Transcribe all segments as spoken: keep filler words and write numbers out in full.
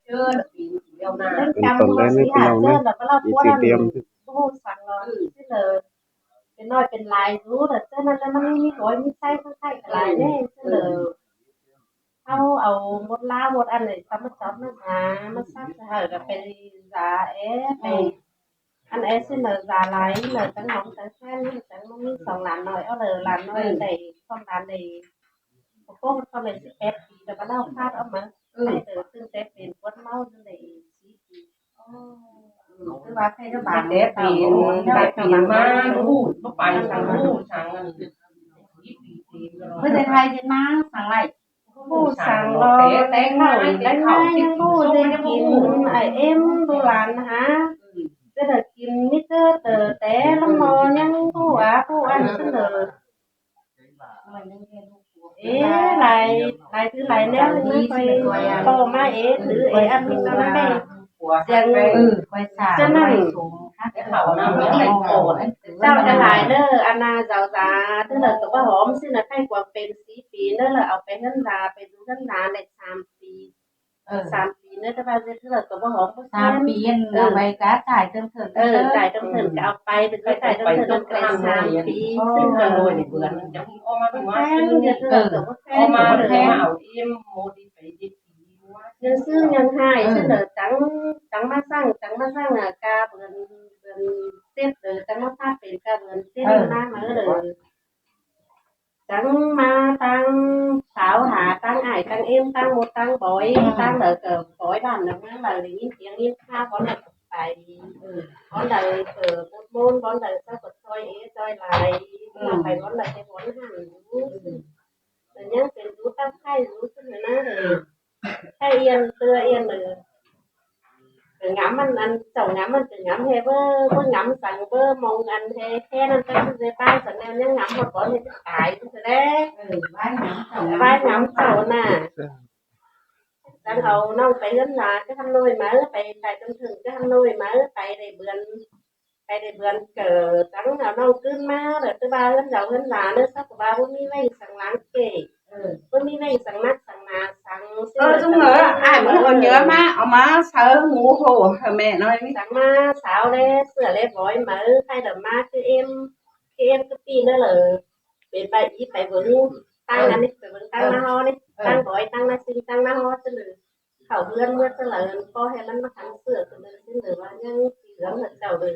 Ăn tỏn đen ꞌnị ꞌpi ꞌnọng ꞌnớ, ꞌchư ꞌpi ꞌnọng. Báu ꞌhụ săng lo, ꞌchư lỏ pên ꞌnọi pên lai dú, lỏ ꞌchư ꞌnặn ꞌnớ ꞌmắn ꞌmí ꞌmí gói ꞌmí ꞌsáy ꞌmắn ꞌkhạy lai ꞌnớ, ꞌchư lỏ ꞌháu au ꞌmột ꞌlá ꞌmột ăn ꞌnị, tăm ꞌmá chóp ꞌmá dá, ꞌmá sắp ꞌchư hảư ꞌcọ pay dá é, pay ăn é ꞌchư lỏ dá lai, lỏ chắng hóm chắng ꞌkhén, lỏ chắng ꞌmá ꞌmí song lan ꞌnọi, ók lỏ lan ꞌnọi đảy, song lan đảy, ꞌcọ ꞌcọ ꞌmá đảy síp pét pi, lỏ báu ꞌlạ ꞌphắt ók ꞌmá. Đảy tứn té pên puốt ꞌmáu ꞌnặn đảy síp pi. Té pên bái pi ꞌmá, báu ꞌhụ, báu pay săng ꞌhụ săng ꞌnặn. ꞌMự ꞌdệt ꞌhại ꞌdệt ꞌmá săng lai. ꞌHụ săng lo, té khảu, té khảu, té khảu ꞌnhắng ꞌhụ, ꞌdệt kin, ai ꞌếm đu lan hả? ꞌCọ đảy kin ꞌmí ꞌtứ tơ té ꞌlắm ꞌmo ꞌnhắng ꞌhụ a, ꞌhụ ăn ꞌsứ lỏ. Ê, lai, lai thứ lai ꞌnéo ꞌnớ, ꞌcoi ꞌpo ꞌmá ê thứ ê ăn ꞌmí ꞌto ꞌnớ đé. Dang, ꞌchư ꞌnặn. Chảu ꞌcọ lai ꞌnớ, ăn ꞌna dau dá, thứ lỏ ꞌcọ báu hóm ꞌsứ ꞌnớ, ꞌkhạy quảng pên sí pi ꞌnớ lỏ au pay ꞌhướn dá, pay dú ꞌhướn dá đảy sam pi. Sam pi ꞌnớ, thứ lỏ ꞌcọ báu hóm ꞌpứng ꞌsám pi ăn, au pay cá chải tơm thơm, chải tơm thơm ꞌcọ au pay, thứ ꞌcọ chải tơm thơm ꞌnặn ꞌcọ đảy sam pi. ꞌSứ ꞌcọ ꞌpứng ꞌsám, thứ lỏ ꞌcọ ꞌpứng ꞌsám. ꞌNhắng ꞌsứ ꞌnhắng ꞌhại, ꞌsứ lỏ chắng, chắng ꞌmá săng, chắng ꞌmá săng ꞌnớ, cá bươn, bươn sếp lỏ chắng ꞌmá ꞌphắt pên cá bươn sếp ꞌmá ꞌmá lỏ. Chắng ꞌmá ꞌtáng sáo hả, ꞌtáng ải, ꞌtáng ꞌếm, ꞌtáng ꞌmột, ꞌtáng bói, ꞌtáng lỏ ꞌcọ bói bản lỏ ꞌmá lỏ đảy ꞌnghín tiếng ꞌnghín ꞌkháo, bón lỏ ꞌcọ pay. Bón lỏ ꞌcọ bút ꞌmôn, bón lỏ ꞌchọ ꞌcọ ꞌchoi ế ꞌchoi lai, lỏ pay bón lỏ pay bón hẳn dú. Lỏ ꞌnhắng pên dú tắp ꞌkhạy dú ꞌsứ ꞌnớ lỏ. ꞌKhạy yên ꞌtưa yên lỏ. ꞌCọ ngắm ꞌmắn ăn, chảu ngắm ꞌmắn ꞌcọ ngắm ꞌhê báu, báu ngắm săng báu mong ăn ꞌhê, ꞌkhẹ ꞌnặn ꞌchí dễ bái săng ꞌnẹo ꞌnhắng ngắm ꞌhọt bón ꞌhê ꞌchí tai ꞌsứ đé. Bái ngắm chảu ꞌnạ. Chắng au ꞌnọng pay ꞌhướn dá ꞌchớ Hà Nội máư, pay, pay tơm thơm ꞌchớ Hà Nội máư, pay đảy bươn, pay đảy bươn ꞌcọ chắng au ꞌnọng ꞌcứn ꞌmá, lỏ ꞌtứ ꞌva ꞌhướn dá ꞌhướn dá ꞌnớ, sắp ꞌcọ ꞌva báu ꞌmí ꞌvẹng săng láng kể. Báu ꞌmí ꞌvẹng săng nắc săng na săng ꞌsứ. Ơ, ꞌsúm ꞌnớ, ải ꞌmắn au ꞌnhớ ꞌmá, au ꞌmá sáư ngú hổ hảư ꞌmẹ ꞌnọi ꞌmí. Chắng ꞌmá sáo đé, sửa đé bói máư, ꞌkhạy lỏ ꞌmá ꞌchư ꞌếm, ꞌchư ꞌếm ꞌcứ pi ꞌnớ lỏ. Pên pay í pay bớng, ꞌtáng ꞌnặn ꞌnị, pay bớng ꞌtáng ꞌná ꞌhó ꞌnị, ꞌtáng bói, ꞌtáng ꞌná ꞌsinh, ꞌtáng ꞌná ꞌhó ꞌsứ lỏ. Khảu ꞌhướn ꞌmứa ꞌsứ lỏ, ꞌpo ꞌhê ꞌmắn ꞌmá khăn sửa ꞌsứ lỏ, ꞌsứ lỏ ꞌva ꞌnhắng ꞌchí dướng hảư chảu lỏ.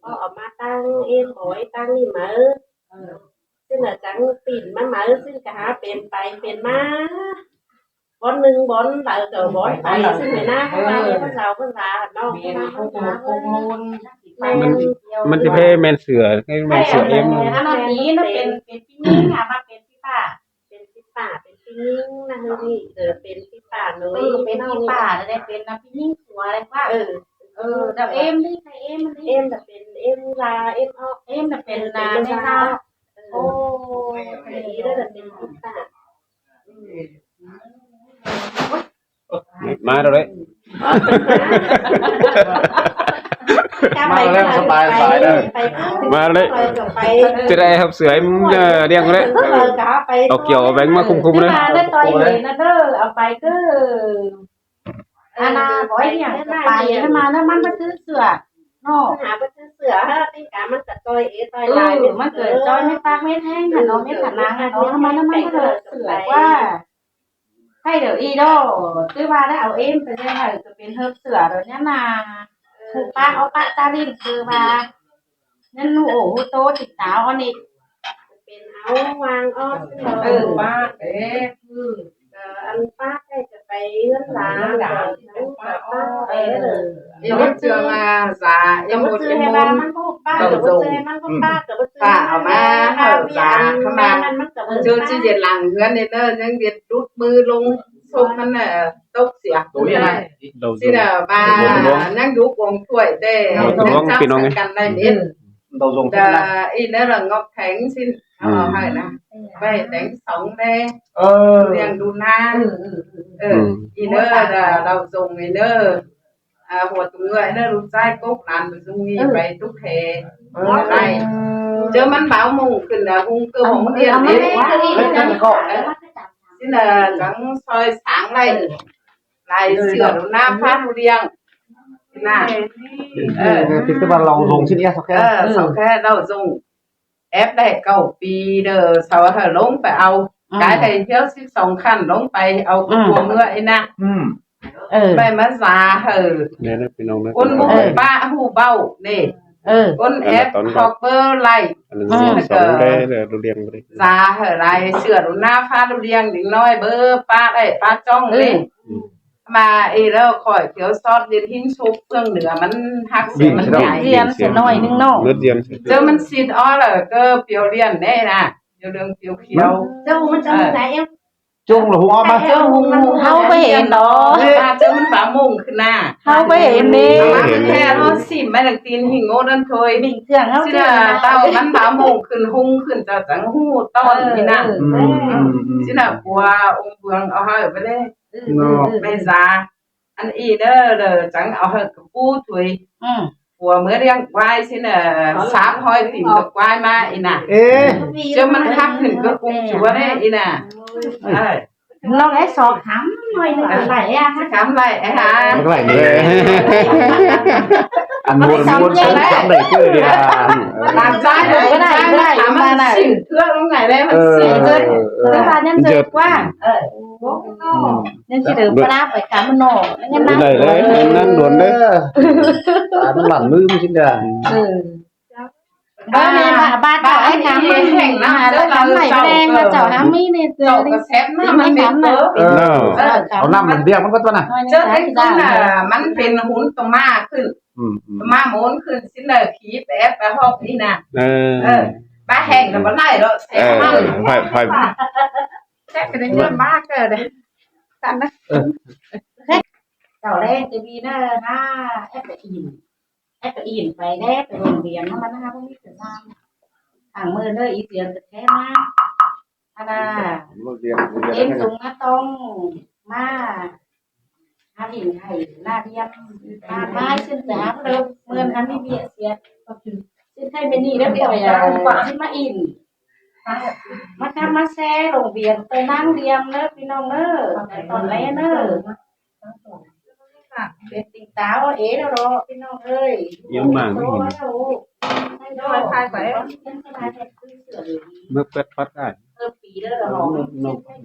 ꞌPo au ꞌmá ꞌtáng ꞌếm bói ꞌtáng ꞌnị máư. ꞌSứ lỏ chắng pên ꞌmá máư, ꞌsứ ꞌcọ hả pên pay pên ꞌmá. Bón ꞌnưng bón đaư ꞌcọ bón pay, ꞌsứ ꞌmá ꞌnạ, ꞌpứng dao ꞌpứng dao ꞌnọ. ꞌMắn, ꞌmắn ꞌchí ꞌphé ꞌmen sửa, ꞌmen sửa ꞌếm. Ăn ꞌnị ꞌnị pên, pên ꞌpi ꞌnhính hả, ꞌmá pên ꞌpi ꞌpạ. Pên ꞌpi ꞌpạ, pên ꞌpi ꞌnhính ꞌnạ ꞌhứ ꞌnị, ơ, pên ꞌpi ꞌpạ ꞌnọi. Ơ, pên ꞌpi ꞌpạ, đảy pên ꞌna ꞌpi ꞌnhính sua đảy ꞌva. Ơ, đảy ꞌếm đi, đảy ꞌếm đi. ꞌEm đảy pên ꞌếm da, ꞌếm ók. ꞌEm đảy pên ꞌna, ꞌmẹ da. Ô, ꞌi đảy pên ꞌpi ꞌpạ. ꞌMá đaư đé. ꞌMá đaư đé, sắp bai, bai đaư. ꞌMá đaư đé. ꞋChớ đảy hảư sửa ꞌếm, ơ, điêng đé. Au kiẻo béng ꞌmá khum khum đé. Au pai ꞌcứ. Ăn ꞌna bói ꞌnhắng ꞌcọ pai ꞌnớ ꞌmá ꞌnớ ꞌmắn ꞌmá ꞌchư sửa. ꞌNọ. Hả, ꞌmá ꞌchư sửa hả, ꞌtếng cá ꞌmắn ꞌcọ ꞌchoi ế ꞌchoi lai. Ơ, ꞌmắn ꞌcọ ꞌchoi mết pác mết ꞌhéng hả, ꞌnọ mết thả nang hả, ꞌnọ ꞌmắn ꞌmắn ꞌcọ sửa ꞌquá. Khay đảy ꞌi đô, ꞌtứ ꞌva đảy au ꞌếm pay ꞌdệt hảư ꞌcọ pên ꞌhớp sửa đô ꞌnhá ꞌna. ꞌMự ꞌpá ók ꞌpá ta ꞌlịn ꞌcọ ꞌva. ꞌNhá ꞌnu ổ ꞌhụ tô tịt táo ꞌnị. Pên au ꞌváng ók. Ơ, ꞌpá ế. Ơ, ăn ꞌpá ế ꞌcọ pay ꞌhướn lả. Ơ, ꞌpá ế. Ơ, ꞌmắn ꞌchưa ꞌva, ꞌmắn ꞌchưa ꞌhê ꞌva ꞌmắn ꞌcọ ꞌpá, ꞌcọ ꞌchưa ꞌhê ꞌmắn ꞌcọ ꞌpá, ꞌcọ ꞌchưa ꞌva ꞌmắn ꞌva ꞌmắn ꞌcọ ꞌchưa ꞌchí ꞌdệt lăng ꞌhướn ꞌnị ꞌnớ, ꞌnhắng ꞌdệt đút ꞌmứ ꞌlống sốp ꞌmắn ꞌnớ, tốc sia. ꞌSịn ꞌva ꞌnhắng đúc uống thuổi đé, ꞌnhắng chắp săng căn đảy mết. Đa, ꞌi ꞌnớ lỏ ngọc thánh ꞌsịn, au hảư ꞌnạ. Vảy thánh sống đé, ꞌliệng đu ꞌna. Ơ, ꞌi ꞌnớ lỏ đaư dông ꞌnị ꞌnớ. À, hua ꞌtụ ꞌngựa ꞌnớ, ꞌlụk ꞌchái cốc lan ꞌmự dú ꞌnị pay túc hê. Lai. ꞌChớ ꞌmắn báo mông khửn là hung cơ hông điện đé. ꞌSịn là chắng soi sáng lai. lai sửa đủ ná phá đủ liêng. Nả. Ờ. Thì tức là lòng dùng chứ nhé, sao khe? Ờ, sao khe lòng dùng. Ép đảy cáu pi đơ, sau hảư lông pay au. Cái đảy hiếu síp song khăn lông pay au. Cua mưa ê nả. Bai ꞌmá da hảư. ꞌCốn bung pá hu báu ꞌnị. ꞌCốn ép hóc bơ lai. Da hảư lai sửa đủ ná phá đủ liêng đính nói bơ pá đảy pá ꞌchóng ꞌnị. ꞌMá ê ꞌlẹo khỏi thiếu sót điện hính sụp phương nửa ꞌmắn hắc sửa ꞌmắn nhảy. Diên sửa nói ꞌnưng ꞌnọ. ꞌChớ ꞌmắn xịt ó lỏ ꞌcọ piêu điện ꞌnị nả. Piêu đường piêu khiêu. ꞌChớ ꞌmắn chăm ꞌmắn nhảy. ꞌChớ ꞌlẹo hung ó ꞌmá. ꞌChớ hung hung ꞌháu ꞌcọ hên đó. ꞌChớ ꞌmắn bá mông khửn nả. ꞌHáu ꞌcọ hên ꞌnị. ꞌMắn khe ꞌháu xim ꞌmá đăng tin hing ngô đan thôi. Bình thường ꞌháu ꞌchớ ꞌlẹo tau ꞌmắn bá mông khửn hung khửn chảu chắng hu tón ꞌnị nả. ꞌChớ ꞌlẹo pua ung bương au hảư bơ đê. Bai da. Ăn ꞌnị đơ, đơ chắng au hảư ꞌcọ pú thôi. Pua ꞌmứa liêng quái ꞌsịn nả, sáp ꞌhọi tìm ꞌcọ quái ꞌmá ꞌnị nả. ꞌChớ ꞌmắn hắc khửn ꞌcọ cung chúa đê ꞌnị nả. Lòng é sọ khắm ꞌnọi ꞌnưng lai á. Khắm lai á hả? Lai ꞌnị. Ăn muôn muôn khắm khắm đảy ꞌchớ đi à. Làm dai đảy dai ꞌmá khắm ꞌmắn xỉn thưa ꞌlống ngải đê ꞌmắn xỉn. Thưa ꞌva nhắn dơi quang. Nên chỉ được pá pay khắm ꞌnọ. Đảy đảy, ꞌnặn đuôn đê. Ăn lẳn ꞌmứ ꞌmứ chính đà. Bơ ꞌnị ꞌva, ꞌva chảu é khắm ꞌmắn hẻng ꞌnặn, ꞌlẹo khắm lai ꞌva chảu khắm ꞌmí ꞌnị. Chảu ꞌcọ sép ꞌnặn ꞌmắn khắm ꞌnặn. Au ꞌnặn ꞌmắn biêng ꞌmắn bớt ꞌva nả. ꞌChớ té ꞌcốn nả ꞌmắn pên hún tô ꞌmá khửn. Tô ꞌmá môn khửn ꞌsịn đảy khít ép pá hóc ꞌnị nả. Bá hẻng ꞌnặn bá lai ꞌlẹo sép ꞌnặn. Phải, phải. Sép ꞌcọ đảy nhớ ꞌmá ꞌcọ đảy. Tăn nả. Chảu ꞌlẹo ꞌchớ ꞌnị nả, ép pay in. Ép pay in pay đé, pay lông điện ꞌnặn ꞌmắn ꞌhá ꞌmí thời gian. Tháng ꞌmưa ꞌnớ ꞌí Tiên ꞌcọ khék ꞌmá. Ăn nả, ꞌếm dúng ꞌmá tong ꞌmá. Há đin hảư ꞌna điêm. ꞌMá ꞌmá ꞌsịn ꞌcọ hák ꞌlợp ꞌmưa hák ꞌmí ꞌviạk sia. ꞌSịn ꞌhại ꞌmí ꞌnị đé khỏi à, ꞌsịn ꞌmá in. ꞌMá khắp ꞌmá share lông điện tơ ꞌnáng điêm ꞌnớ, ꞌpi ꞌnọng ꞌnớ. Tỏn ꞌlé ꞌnớ. Pên tỉnh táo ế ꞌnớ ꞌpi ꞌnọng ơi. Yếm mảng ꞌnị. Ôi, khai quái. ꞌMưa pét pắt ai. Ơ, pi ꞌnớ ꞌlẹo.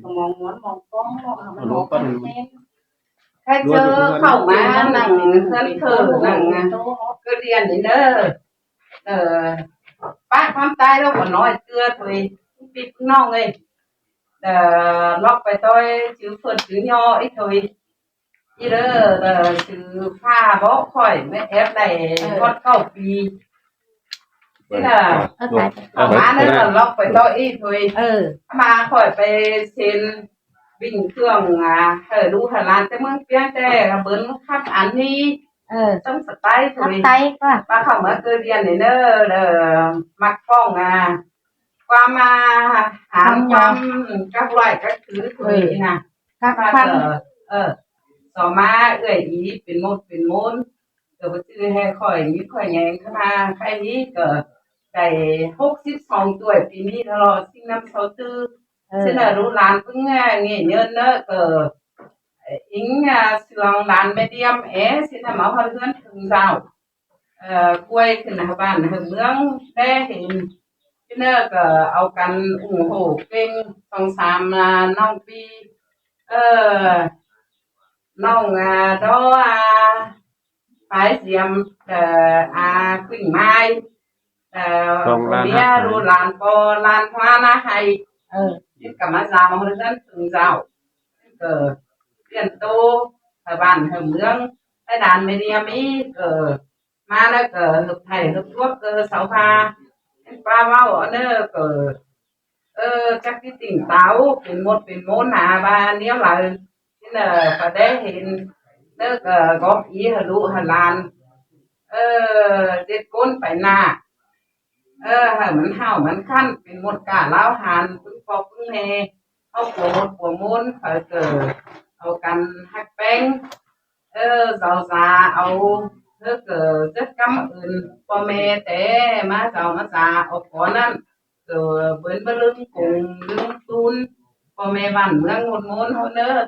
Mong muốn, mong con, mong con. Khai ꞌchớ khảu ꞌmá nẳng ꞌhướn thử nẳng, à, ꞌcọ điện ꞌnị ꞌnớ. Ờ, pá khắm tai ꞌlẹo ꞌcọ ꞌnọi ꞌtưa thôi, ꞌpi ꞌpi ꞌnọng ơi. Ờ, lóc pay ꞌtoi chứ phượt chứ nho ꞌí thôi. ꞌI ꞌlớ, ờ, chứ pha bók khỏi ꞌmá ép đảy hót cáu pi. ꞌSịn nả, ꞌmá ꞌnớ lóc pay ꞌtoi ꞌí thôi. ꞌMá khỏi pay sên bình thường, à, hảư ꞌlụk hảư lan té ꞌmướng ꞌpiếng té bớn khắp ăn ꞌnị. Tong sắp tai thôi. Pá khảu ꞌmá ꞌcọ điện ꞌnị ꞌnớ, ờ, ꞌmặc ꞌphọng, à, ꞌquám, à, hán ꞌquám, các loại các thứ thôi nả. Các pá khắm. Ờ, so ꞌmá ưởi ꞌí pên ꞌmột pên ꞌmôn. Tơ báu chứ ꞌhứ khỏi ꞌmí khỏi nhé khả năng khai ꞌnị ꞌcọ đảy hốc síp song tuổi pi ꞌnị ꞌlẹo, sinh năm sáu tư. ꞌSịn nả ꞌlụk lan ꞌpứng, à, nghỉ nhơn ꞌnớ ꞌcọ ính, à, sương lan ꞌmá điêm é, ꞌsịn nả ꞌmá ꞌhọt ꞌhướn thửng dảo. Ờ, ꞌquay khửn hảư bản hảư ꞌmướng đé hên. ꞌSịn nả ꞌcọ au căn ủng hộ kênh song sam, à, ꞌnọng ꞌpi. Ờ, ꞌnọng, à, đó, à, Phái Diêm, ờ, à, Quỳnh Mai, ờ, ꞌcọ ꞌmía ꞌlụk lan ꞌpo lan ꞌhua ꞌná ꞌhại. Ờ. ꞌSịn ꞌcọ ꞌmá dao ꞌhướn thửng dảo. Ờ, tiên tô, hảư bản hảư ꞌmướng, hảư đan ꞌmá điêm ꞌmí, ờ, ꞌmá ꞌnớ ꞌcọ hớp thảy hớp thuốc, ờ, sáu pha. ꞌSịn ꞌpá ꞌvạu ꞌnớ ꞌcọ Ơ, chắc ꞌchí tỉnh táo, pên ꞌmột pên ꞌmôn hả, ꞌva ꞌnéo đaư. ꞌSịn nả, pá đé hên, ꞌnớ ꞌcọ góp ý hảư ꞌlụk hảư lan. Ơ, ꞌdệt ꞌcốn pay nả. Ơ, hảư ꞌmắn hảo ꞌmắn khăn, pên ꞌmột cả ꞌláo hàn, ꞌpứng pho ꞌpứng ꞌme, ꞌháu pua ꞌmột pua ꞌmôn, phaư ꞌcọ au căn ꞌhặc ꞌpéng. Ơ, dau da au, ơ, ꞌcọ rất cảm ơn ꞌpo ꞌme té ꞌmá dau ꞌmá da au có ꞌnặn. ꞌCọ bớn báu ꞌlứm cung ꞌlứm ꞌtun ꞌpo ꞌme bản ꞌmướng ꞌmôn ꞌmôn ꞌháu ꞌnớ.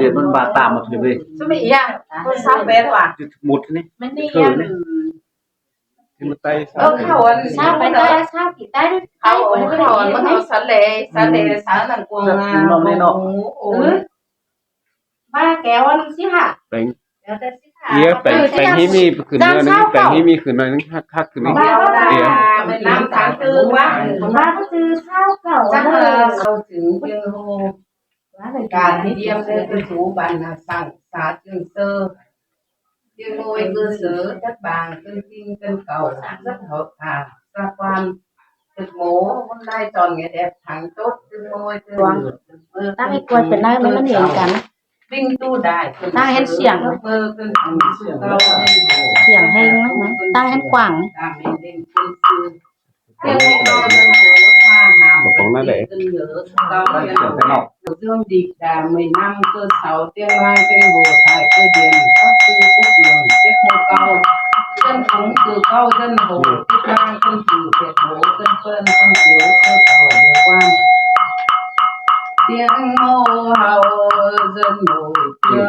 Điện Biên Hòa tạm một điểm đi. Sao mày ya? Con sao bé thôi à? Một này. Mình đi thử em. Này. Thì một tay sao? Ơ, khảo ấn. Sao bé tay, sao thì tay, tay. Khảo ấn, khảo ấn, mà khảo sao lệ, sao lệ, sao nặng cuồng à. Nó lên nó. Ôi. Ba kéo ăn xí hả? Bánh. Kéo tay xí hả? Iya, bánh, bánh hí mi khửn nơ, bánh hí mi khửn nơ, hắc, hắc khửn nơ. Ba, ba, iya. Mười lăm tháng tư quá. Ba có từ sao cậu chắc nơ. Là sau chứng tiên hô. Cả thì điểm lên cái chú bạn là sẵn xã Trường Sơ. Tiên ngôi cơ sở đất vàng, cân kinh, cân cầu, rất hậu thả, gia quan. Thực mố, hôm nay chọn người đẹp thắng tốt, tiên ngôi, tiên ngôi. Tao đi quay cái này mà nó hiển cảnh. Vinh tu đại, tao hén xiềng. Xiềng hên lắm, tao hén quảng. Bóng nó để. Dưỡng địch đà mười năm cơ sáu tiếng lai tiếng hồ tại cơ điện các sư quốc đường tiếp mô cao. Dân phúng từ cao dân hồ, chức năng dân chủ, tuyệt đối dân phân, dân chủ, sơ khẩu, điều quan. Tiếng mô hầu dân hồ, tiếng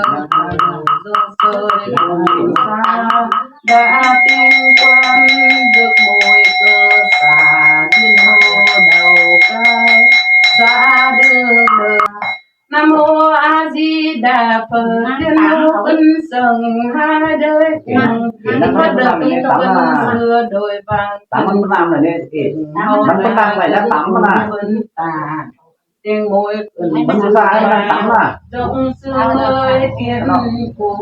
hầu dân sơ, dân xa. Đã tin quan được môi cơ xã, tiên hô đầu cái xã đương đương. Nam mô A Di Đà Phật, tiên hô ân sừng hai đời cùng. Bắt đầu tin quân xưa đôi vàng. Tắm nó làm này nè, tắm nó làm này là tắm nó làm. Phấn tàn. Tiếng môi phấn tàn. Tắm nó làm. Rộng xưa tiên phủ.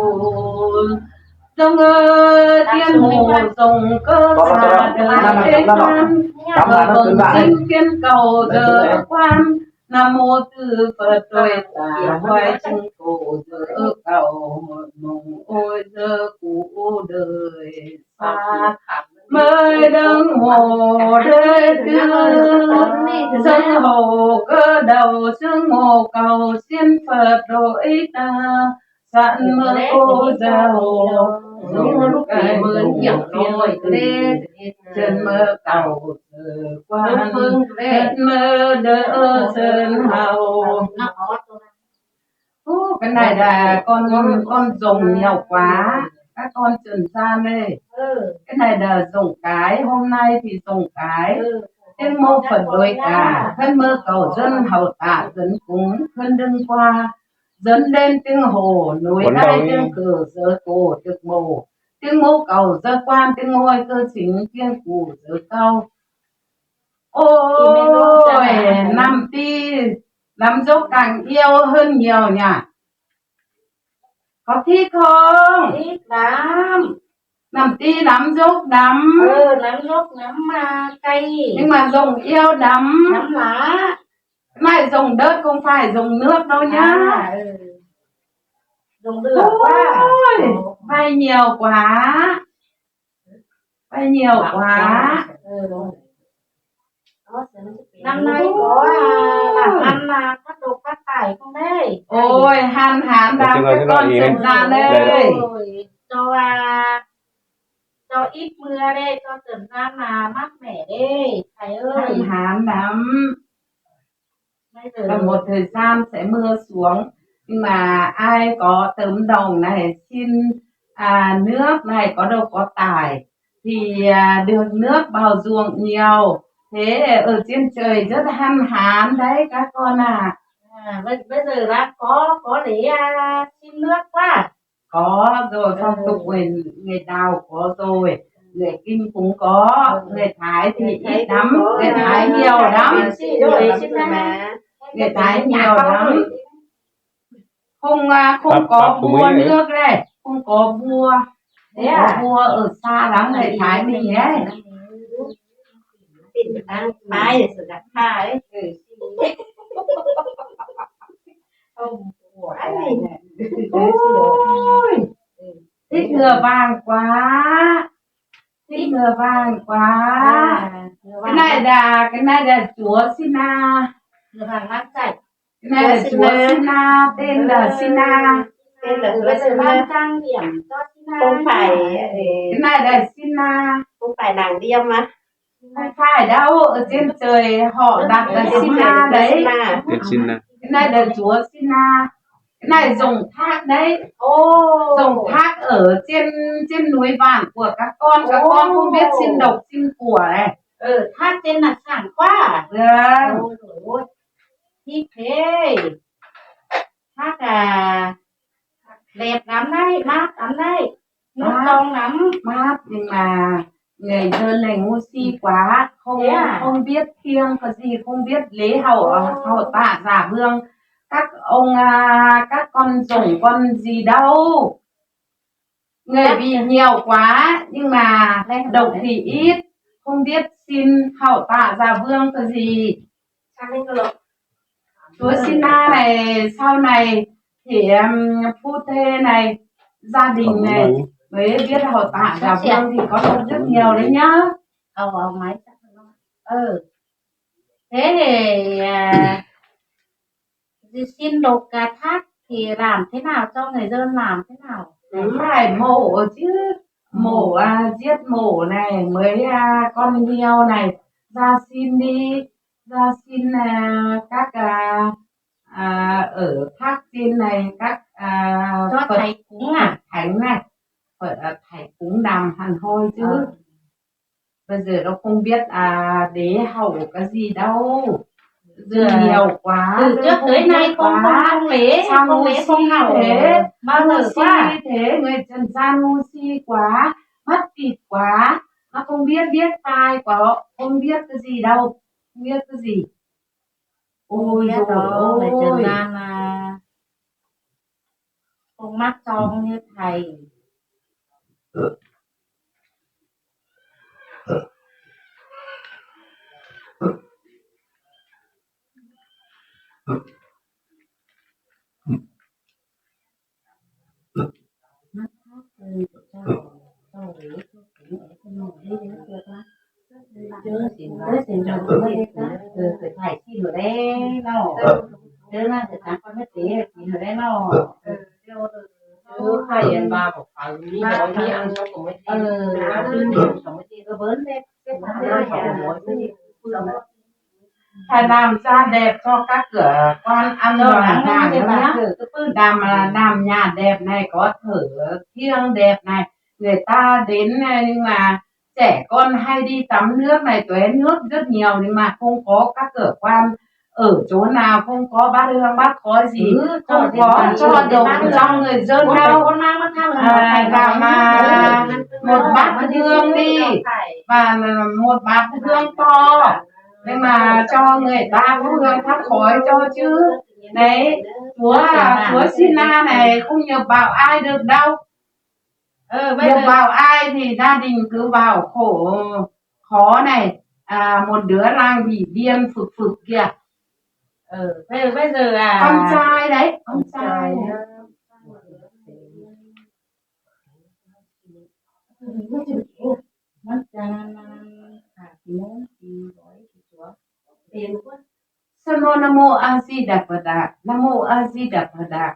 Rộng ơi tiên phủ rộng cơ xa đời thế gian. Tắm là nó phấn tàn. Sinh tiên cầu giờ quan. Nam mô Tư Phật đôi tả hoài chứng cổ dơ cầu hội mong ôi dơ cũ đời xa. Mời đấng mộ đời tư dâng hộ cơ đầu xương mộ cầu xin Phật đôi ta sẵn mơ cô giàu. Cái mơ nhiều phiên lôi tê chân mơ cầu quan, mơ đỡ sơn hào. Ô, cái này là con con rồng nhiều quá, các con trần gian đây. Cái này là rồng cái, hôm nay thì rồng cái. Tiếng mô Phật đối cả thân mơ cầu dân hầu tả dân cúng thân đương qua dân lên tiếng hồ núi ai tiếng cử giới cổ được mộ tiếng mô cầu giới quan tiếng ngôi cơ chính tiếng cù giới cao. Ôi, năm tí lắm dốc càng yêu hơn nhiều nhỉ. Có thích không? Thích lắm. Năm tí lắm dốc lắm. Ừ, lắm dốc lắm mà cay. Nhưng mà rồng yêu lắm. Lắm lá. Cái này rồng đất không phải rồng nước đâu nhá. À, ừ. Rồng lửa quá. Ôi, vay nhiều quá. Vay nhiều quá. Năm nay có à, làm ăn là phát lộc phát tài không đấy? Ôi, hăn hán lắm các con trần gian đây. Ôi, cho à, cho ít mưa đây, cho trần gian là mát mẻ đây thầy ơi. Hăn hán lắm. Là một thời gian sẽ mưa xuống, nhưng mà ai có tấm lòng này xin à, nước này có đâu có tài thì à, được nước vào ruộng nhiều. Thế ở trên trời rất hăn hán đấy các con ạ. À, bây, bây giờ là có có để à, xin nước quá. Có rồi, phong tục người người Đào có rồi, người Kinh cũng có, người Thái thì ít lắm, người Thái nhiều lắm. Người Thái nhiều lắm. Không à, không có vua nước này, không có vua. Không có vua ở xa lắm, người Thái mình ấy. Thái sự gặp Thái. Không. Ôi, thích ngựa vàng quá. Thích ngựa vàng quá. Cái này là, cái này là chúa Sina. Ngựa vàng lắm chạy. Cái này là chúa Sina, tên là Sina. Tên là chúa Sina. Trang điểm cho Sina. Không phải, cái này là Sina. Không phải nàng Điêm á. Không phải đâu, ở trên trời họ đặt là Sina đấy. Cái này là chúa Sina. Cái này rồng thác đấy. Rồng thác ở trên trên núi bản của các con. Các con không biết xin độc xin của này. Thác trên là sảng quá. Ôi, ôi. Thích thế. Thác à, đẹp lắm đấy, mát lắm đấy. Nước trong lắm. Mát nhưng mà người dân này ngu si quá, không không biết thiêng cái gì, không biết lễ hậu hậu tạ giả vương. Các ông à, các con rồng con gì đâu. Người bị nhiều quá nhưng mà độc thì ít, không biết xin hậu tạ giả vương cái gì. Chúa Sina này sau này thì um, phu thê này, gia đình này mới biết hậu tạ giả vương thì có được rất nhiều đấy nhá. Ờ, ờ, máy chắc nó. Ừ. Thế thì à, thì xin độc à, thác thì làm thế nào, cho người dân làm thế nào? Phải mổ chứ. Mổ à, giết mổ này mới à, con heo này ra xin đi, ra xin à, các à, à, ở thác xin này các à, Phật thánh à, thánh này, Phật à, thánh cúng đàm hẳn hôi chứ. Bây giờ nó không biết à, đế hậu cái gì đâu. Giờ nhiều quá. Từ trước tới nay không không lễ, không lễ không hậu thế, bao giờ quá. Thế người trần gian ngu si quá, mất thịt quá, nó không biết, biết tai quá, không biết cái gì đâu, không biết cái gì. Ôi, biết rồi ôi. Trần gian là không mắc cho như thầy. Phải làm da đẹp cho các cửa quan ăn rồi hàng nhá. Làm à, làm nhà đẹp này, có thờ thiêng đẹp này, người ta đến này, nhưng mà trẻ con hay đi tắm nước này, tuế nước rất nhiều nhưng mà không có các cơ quan ở chỗ nào, không có bát hương bát khói gì, không có cho được cho người dân đâu. À, làm à, một bát hương đi và một bát hương to, nhưng mà cho người ta có hương thắp khói cho chứ. Đấy, chúa chúa Sina này không nhập vào ai được đâu. Nhập vào ai thì gia đình cứ vào khổ khó này, à, một đứa đang bị điên phực phực kìa. Bây giờ, bây giờ à, con trai đấy, con trai. Sa mô Nam mô A Di Đà Phật Đà, Nam mô A Di Đà Phật Đà,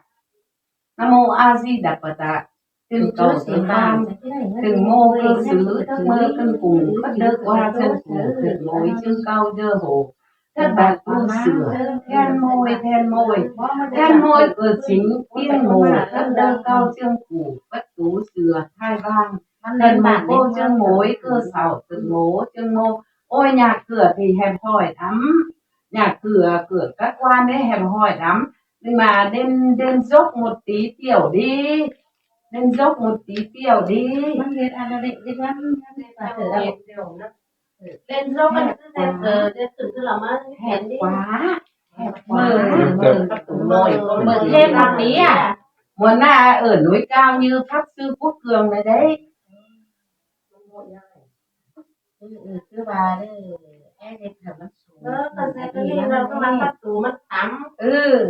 Nam mô A Di Đà Phật Đà. Từng cầu tứ ban, từng mô cơ xứ, các mơ cân cùng, bất đơ qua chân phủ, tuyệt mối chương cao dơ hồ. Thất bại tu sửa, then môi, then môi, then môi cửa chính, tiên mồ, thất đơ cao chương phủ, bất tú sửa, thai vang. Thần mô cô chương mối, cơ sáu, từng mố, chương mô. Ôi, nhà cửa thì hẹp hòi lắm. Nhà cửa, cửa các quan ấy hẹp hòi lắm. Nhưng mà nên, nên dốc một tí tiểu đi. Nên dốc một tí tiểu đi. Lên dốc ăn cứ đẹp, ờ, đẹp tự tự làm ăn. Hẹp quá. Hẹp quá. Mở, mở, mở thêm một tí à? Muốn là ở núi cao như Pháp Sư Quốc Cường này đấy. Ừ, ừ, cứ vào đây, em đi thử nó xuống. Ờ, con sẽ cứ đi vào cái mặt bắt tù, mắt tắm. Ừ.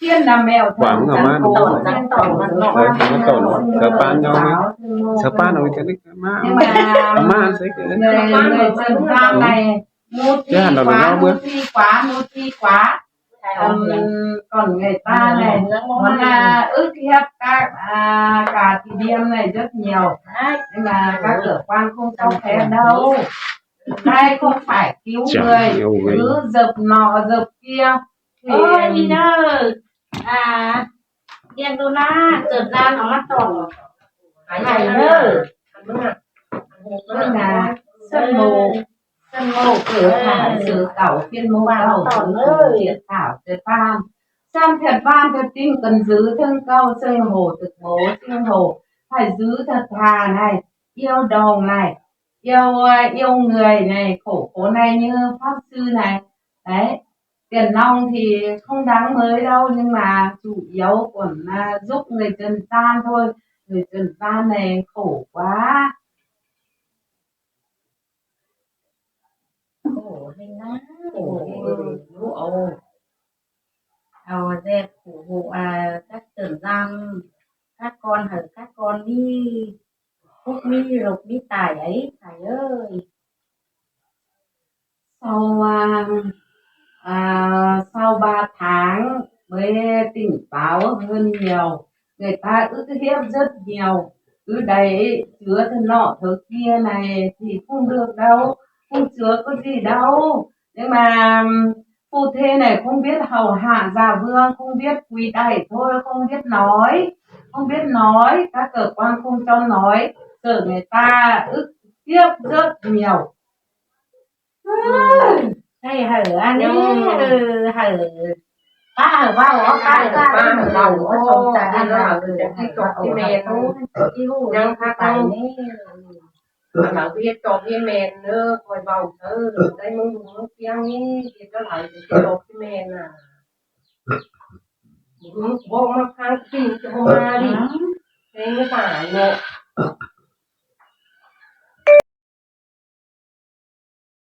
Phiên là mèo. Quảng ở man. Tỏn, tỏn, tỏn, tỏn. Ờ, tỏn, tỏn. Sớ pán nhau nhé. Sớ pán ở cái nick mà. Nhưng mà, à, mà sẽ cái người, người Trần Gian này, mô thi quá, mô thi quá, mô thi quá. Ừm, còn người ta này, muốn là ước hiếp các, à, cả thì điểm này rất nhiều. Nhưng mà các cơ quan không cho phép đâu. Đây không phải cứu người, cứ dập nọ dập kia. Ơ, thì nhớ, à, điện đô la, Trần Gian nó mắc tỏn. Hãy nhớ. Tức là sân mộ, sân mộ cửa thả sự cẩu phiên mộ cẩu tỏn ơi. Thiệt thảo thiệt phan. Sam thiệt phan thiệt tin cần giữ thương câu, sân hồ thực bố, sân hồ phải giữ thật thà này, yêu đồng này, yêu, yêu người này, khổ khổ này như pháp sư này. Đấy, tiền nong thì không đáng mấy đâu, nhưng mà chủ yếu còn, à, giúp người trần gian thôi. Người trần gian này khổ quá. Khổ thế nhá, khổ thế. Ôi, lũ âu. Âu dệt khổ hộ, à, các trần gian, các con hở các con đi. Phúc mí lộc mí tài ấy, thầy ơi. Sau, à, à, sau ba tháng mới tỉnh táo hơn nhiều. Người ta ước hiếp rất nhiều. Cứ đẩy chứa thứ nọ thứ kia này thì không được đâu. Không chứa có gì đâu. Nhưng mà, ừm, phu thê này không biết hầu hạ dạ vương, không biết quỳ đảy thôi, không biết nói. Không biết nói, các cơ quan không cho nói. Sợ người ta ước hiếp rất nhiều. Thầy hở ăn đi, hở, hở. Ba hở vào, ba hở vào, ba hở vào, sống tại ăn vào, cái cọc cái mẹ thôi, cái hủ, cái hủ, cái hủ. Ơ, ꞌnặn ꞌcọ ꞌdệt chop ꞌdệt ꞌmen ꞌnớ, khỏi ꞌvạu ꞌsớ, đảy ꞌmướng ꞌlum ꞌmướng ꞌpiếng ꞌnị, ꞌdệt ꞌchớ lai ꞌcọ ꞌdệt chop ꞌdệt ꞌmen ꞌnớ. ꞌMướng ꞌcọ ꞌmá ꞌphắng kin ꞌchớ ꞌmá đi. Thế mới phải ꞌnớ.